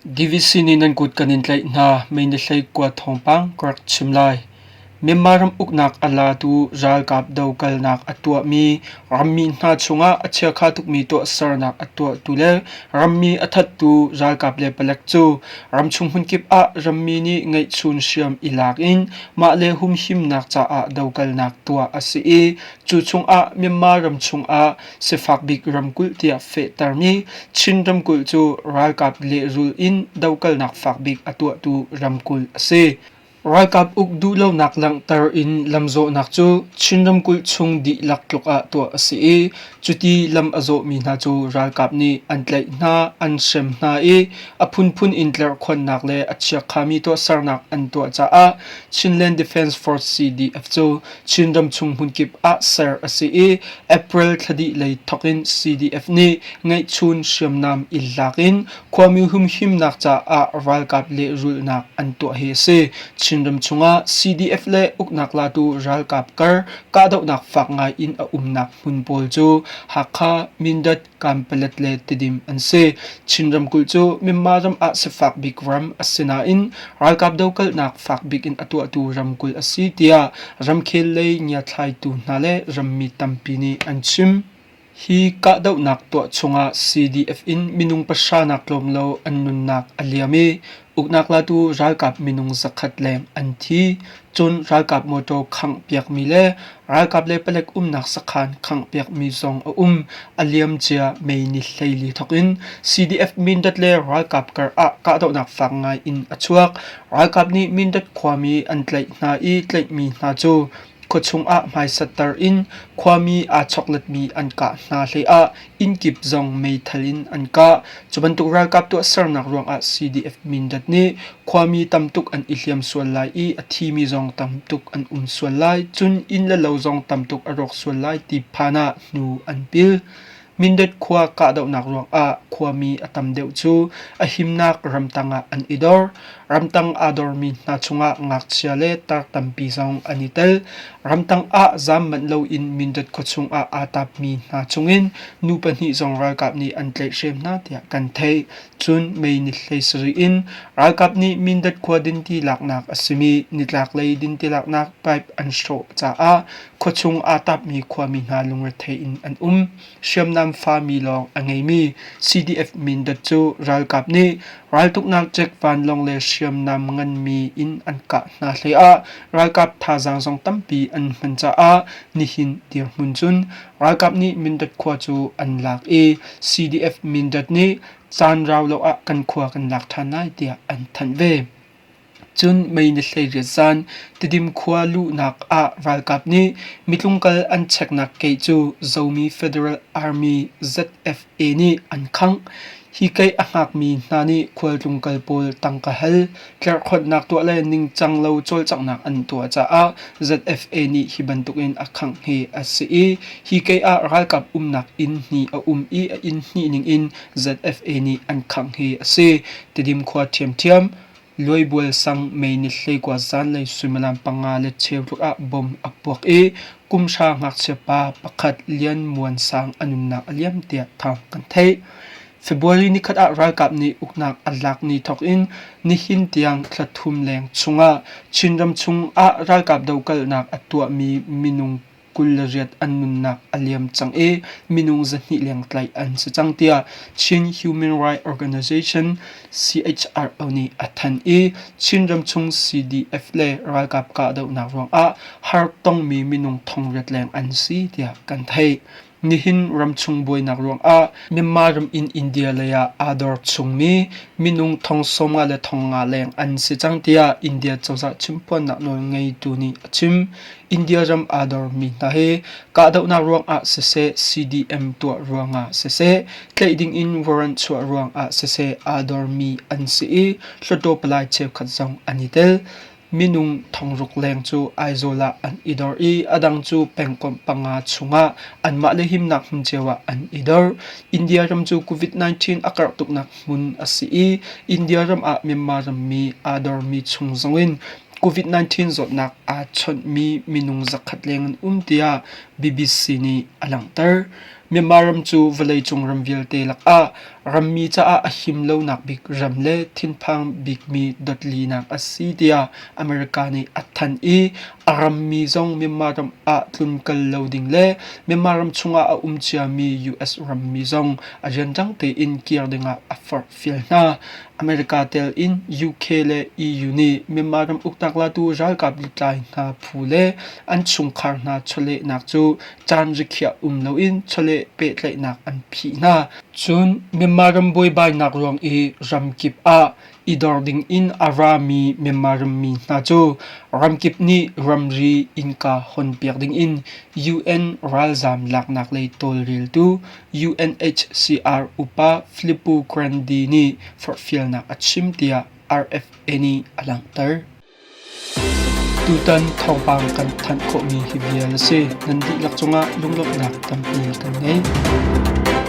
DVC nih nan kut kan in tlaih hna. Mei ni 19 thawngpang ka rak chim lai. Myanmar ram uknak a latu ralkap dokalnak a tuahmi rammi hna chungah a chiakha tukmi tuahsernak a tuahtu le rammi a thattu ralkap le palek cu ramchung hmunkip ah rammi nih ngeihchun hriam i lak in mah le humhimnak caah dokalnak tuah a si i cu chungah Myanmar ram chungah sifak bik ramkulh tiah fehtermi Chin ramkulh cu ralkap lehrul in dokalnak fak bik a tuahtu ramkulh a si. Ralkap uk duhlonak langhter in lamzawhnak cu Chin ramkulh chung dihlak tluk ah tuah a si i cuti lam a zawhmi hna cu ralkap nih an tlaih hna, an hrem hna i a phunphun in tlerhkhonhnak le a chiakhami tuahsernak an tuah caah Chinland Defence Force CDF cu Chin ramchung hmunkip ah ser a si i April thla dih lei thawk in CDF nih ngeihchun hriamnam i lak in Khuami humhimnak caah ralkap lehrulhnak an tuah hi a si. Chinram chungah CDF le uknak latu ralkap kar kahdohnak fak ngai in a umnak hmun pawl cu Hakha, Mindat, Kanpalet le Tidim an si. Chin ramkulh cu Myanmar ram ah sifak bik ram a si nain ralkap dokalnak fak bik in a tuahtu ramkulh a si tiah ramkhel lei ngiathlaitu hna le rammi tampi nih an chim. Hi kahdohnak tuah chungah CDF in minung pahra nak tlawm lo an nunnak a liam i uknak latu ralkap minung zakhat leng an thi. Cun ralkap motor khanghpiakmi le ralkap le palek umnak sakhan khanghpiakmi zong a um. A liamcia May ni 14 thawk in CDF Mindat le ralkap kar ah kahdohnak fak ngai in a chuak. Ralkap nih Mindat khuami an tlaih hna i tlaihmi hna cu Khuachung ah hmaisatter in khuami aa chokletmi an kah hna hleiah innkip zong meithal in an kah. Cu bantuk ralkap tuahsernak ruangah CDF Mindat nih khuami tamtuk an i hliam sual lai i a thimi zong tamtuk an um sual lai, cun inn le lo zong tamtuk a rawk sual lai ti phan ah hnu an pil. Mindat khua kahdohnak ruangah khuami a tam deuh cu a himnak ramtang ah an i dor. Ramtang aa dormi hna chungah ngakchia le tar tampi zong an i tel. Ramtang ah zaam manh loin Mindat khuachung ah aa tapmi hna chungin nu pahnih zong ralkap nih an tlaihhrem hna tiah kan theih. Cun May ni 17 in ralkap nih Mindat khua dinti laknak a simi nitlaklei dinti laknak pipe an hrawh caah Khuachung aa tapmi khuami hna lungrethei in an um. Hriamnam fami lawng a ngeimi CDF Mindat cu ralkap nih raltuknak jet vanlawng le hriamnam nganmi in an kah hna hleiah ralkap thazaang zong tampi an hman caah nihin dirhmun cun ralkap nih Mindat khua cu an lak i CDF Mindat nih caan rau lo ah kan khua kan lak ṭhan lai tiah an thanh ve. Cun May ni 18 zan Tidim khua luhnak ah ralkap nih mitlungkal an cheknak keih cu Zomi Federal Army ZFA nih an khangh. Hi keih a hngakmi hna nih khualtlungkal pawl tangka hal, tlerhkhonhnak tuah le ningcang lo cawlcanghnak an tuah caah ZFA nih hi bantukin a khangh hi a si i hi keih ah ralkap umnak inn hnih a um i a inn hnih ningin ZFA nih an khangh hi a si. Tidim khua ṭhiamṭhiam Luaibual sang May ni 19 zanlei suimilam panga le cheu tluk ah bomb a puak i kumhra ngakchia pa pakhat Lian Muan Sang a nunnak a liam tiah thawng kan theih. February nikhat ah ralkap nih uknak a lak ni thawk in nihin tiang thla thum leng chungah Chinram chung ah ralkap dokalnak a tuahmi minung 28 an nunnak a liam cang i minung 200 leng tlaih an si cang tiah Chin Human Rights Organization CHRO nih a thanh i Chin ramchung CDF le ralkap kahdohnak ruangah har tongmi minung 800 leng an si tiah kan theih. Nihin ramchung buainak ruangah Myanmar ram in India lei ah aa dor chungmi minung thong 50 le thong nga leng an si cang tiah India cozah chimphuannak nawl ngeitu nih a chim. India ram aa dormi hna hi kahdohnak ruangah siseh, CDM tuah ruangah siseh, tlaih dingin warrant chuah ruangah siseh aa dormi an si i Hluttaw palai cheukhat zong an i tel. Minung thongruk leng cu Aizawl ah an i dor i a dang cu pengkomh panga chungah anmah le himnak hmun cio ah an i dor. India ram cu COVID-19 a karh tuknak hmun a si i India ram ah Myanmar rammi aa dormi chung zongin COVID-19 zawtnak aa chawnhmi minung zakhat leng an um tiah BBC nih a langhter. Myanmar ram cu vawleicung ram vialte lakah rammi caah a him lonak bik ram le thinphang bikmi dotlinak a si tiah America nih a thanh i a rammi zong Myanmar ram ah tlunkal lo ding le Myanmar ram chungah a um ciami US rammi zong a rianrang tein kir dingah a forhfial hna. America tel in UK le EU nih Myanmar ram uknak latu ralkap lutlai hna phu le an chungkhar hna chawlehnak cu caan rikhiah um loin chawleh pehtlaihnak an phih hna. Cun Myanmar ram buaibainak ruang i ramkip ah i dor dingin a rami Myanmar rammi hna cu ramkip nih ramri innka honpiak dingin UN ralzaam laknak lei tawlreltu UNHCR upa Filippo Grandi nih forhfialnak a chim tiah RFA nih a langhter. Tutan thawngpang kan thanh khawhmi hi vial a si. Nan dihlak cungah lunglawmhnak tampi kan ngei.